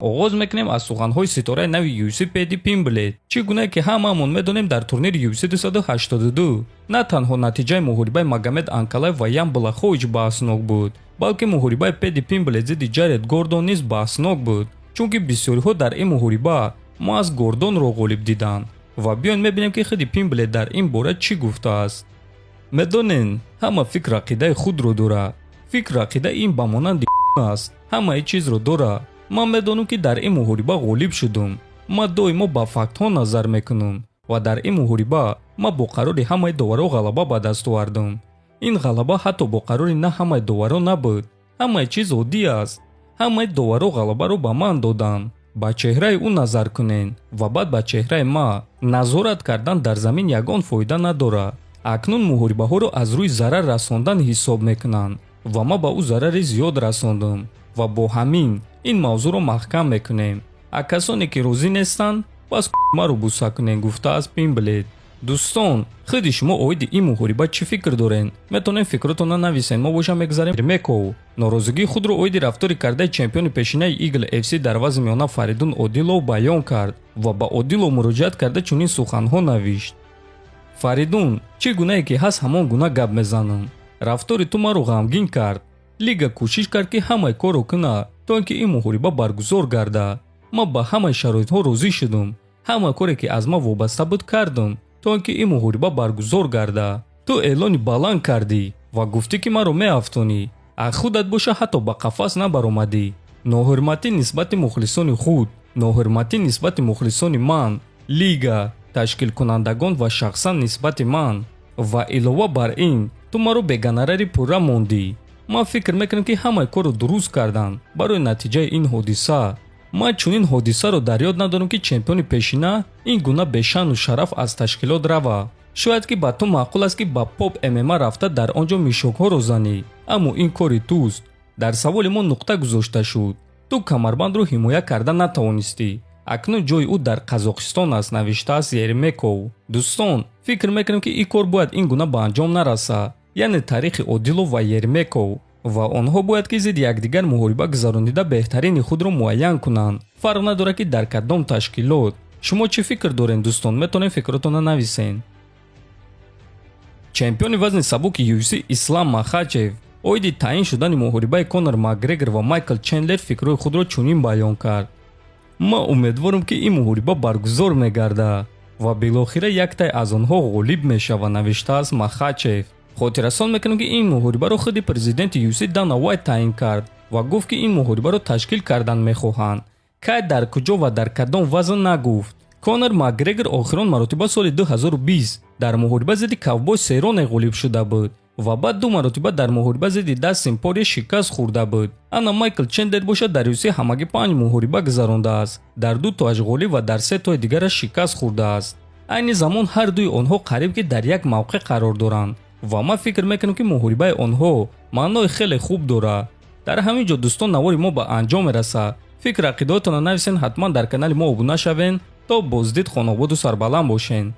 Оғоз мекунем аз суханҳои ситораи нави UFC Педи Пимблет. Чӣ гуна ки ҳамаамон медонем, дар турнири UFC 282 на танҳо натиҷаи муҳорибаи Магомед Анкалаев ва Ян Блахович баҳснок буд, балки муҳорибаи Педи Пимблет зидди Ҷаред Гордон низ баҳснок буд, чунки бисёриҳо дар ин муҳориба маҳз Гордонро ғолиб диданд. Ва биёед мебинем, ки худи Пимблет дар ин бора чӣ гуфтааст. Медонен, ҳама фикр ақидаи худро дорад. Фикр ақида ин ба монанди аст, ҳамаи чизро дорад. Ман медонам, ки дар ин муҳориба ғолиб шудум. Ман доимо ба фактҳо назар мекунам ва дар ин муҳориба ман бо қарори ҳамаи доваро ғалаба ба даст овардам. Ин ғалаба ҳатто бо қарори на ҳамаи доваро набуд. Ҳамаи чиз оддӣ аст. Ҳамаи доваро ғалабаро ба ман доданд. Ба чеҳраи ӯ назар кунед ва баъд ба чеҳраи ман. Назорат кардан дар замин ягон фоида надорад. Акнун муҳорибаҳоро аз рӯи зарар расондан ҳисоб мекунанд ва ман ба ӯ зарари зиёд расондум ва бо ҳамин ин мавзӯъро маҳкам мекунем. А касоне ки розӣ нестанд, пас маро буса кунед, гуфтааст Пимблет. Дӯстон, худи шумо оиди ин муҳориба чӣ фикр доред? Метавонед фикротонро нависед. Мо боша мегзарем. Ермеков норозигии худро оиди рафтори кардаи чемпиони пешинаи Игл FC дар вазни миёна Фаридун Одилов баён кард ва ба Одилов муроҷиат карда чунин суханҳо навишт: «Фаридун, чӣ гунае ки ҳаст, ҳамон гуна гап мезанам. Рафтори ту маро ғамгин кард. Лига кӯшиш кард, ки ҳамаи корро кунад, то ин ки ин муҳориба баргузор гардад. Ман ба ҳамаи шароитҳо розӣ шудум. Ҳама коре, ки аз ман вобаста буд, кардум, то ин ки ин муҳориба баргузор гардад. Ту эълони баланд кардӣ ва гуфтӣ, ки маро меафтонӣ, а худат боша ҳатто ба қафас набаромадӣ. Ноҳурматӣ нисбати мухлисони худ, ноҳурматӣ нисбати мухлисони ман, лига, ташкилкунандагон ва шахсан нисбати ман. Ва илова бар ин, ту маро бе гонорари пурра мондӣ. Ман фикр мекунам, ки ҳамаи корро дуруст карданд барои натиҷаи ин ҳодиса. Ман чунин ҳодисаро дар ёд надорам, ки чемпиони пешина ин гуна бешаъну шараф аз ташкилот рава. Шояд ки ба ту маъқул аст, ки ба Поп ММА рафта, дар он ҷо мишокҳоро занӣ, аммо ин кори туст. Дар саволи мо нуқта гузошта шуд. Ту камарбандро ҳимоя карда натавонистӣ. Акнун ҷои ӯ дар Қазоқистон аст», навиштааст Ермеков. Дӯстон, фикр мекунем, ки ин кор бояд ин гуна ба анҷом нарасад, яъне таърихи Одилов ва Ермеков, ва онҳо бояд ки зидди якдигар муҳориба гузаронида, беҳтарини худро муайян кунанд, фарқ надорад, ки дар кадом ташкилот. Шумо чӣ фикр доред, дӯстон? Метавонед фикротонро нависед. Чемпиони вазни сабуки UFC Ислам Махачев оиди таъин шудани муҳорибаи Конор Макгрегор ва Майкл Чендлер фикрҳои худро чунин баён кард: «Ман умедворам, ки ин муҳориба баргузор мегардад ва билохира яктае аз онҳо ғолиб мешавад», навиштааст Махачев. Хотиррасон мекунем, ки ин муҳорибаро худи президенти UFC Дана Уайт таъин кард ва гуфт, ки ин муҳорибаро ташкил кардан мехоҳанд. Кай, дар куҷо ва дар кадом вазн нагуфт. Конор Макгрегор охирон маротиба соли 2020 дар муҳориба зидди Ковбой Сероне ғолиб шуда буд ва баъд ду маротиба дар муҳориба зидди Дастин Порье шикаст хӯрда буд. Ана Майкл Чендлер бошад, дар UFC ҳамагӣ панҷ муҳориба гузарондааст, дар ду тоаш ғолиб ва дар се тои дигараш шикаст хӯрдааст. Айни замон ҳар дуи онҳо қариб ки дар як мавқеъ қарор доранд ва ман фикр мекунам, ки муҳорибаи онҳо маънои хеле хуб дорад. Дар ҳамин ҷо, дӯстон, навори мо ба анҷом мерасад. Фикр ақидаотонро нависен, ҳатман дар канали мо обуна шавен. То боздид, хонободу сарбаланд бошен.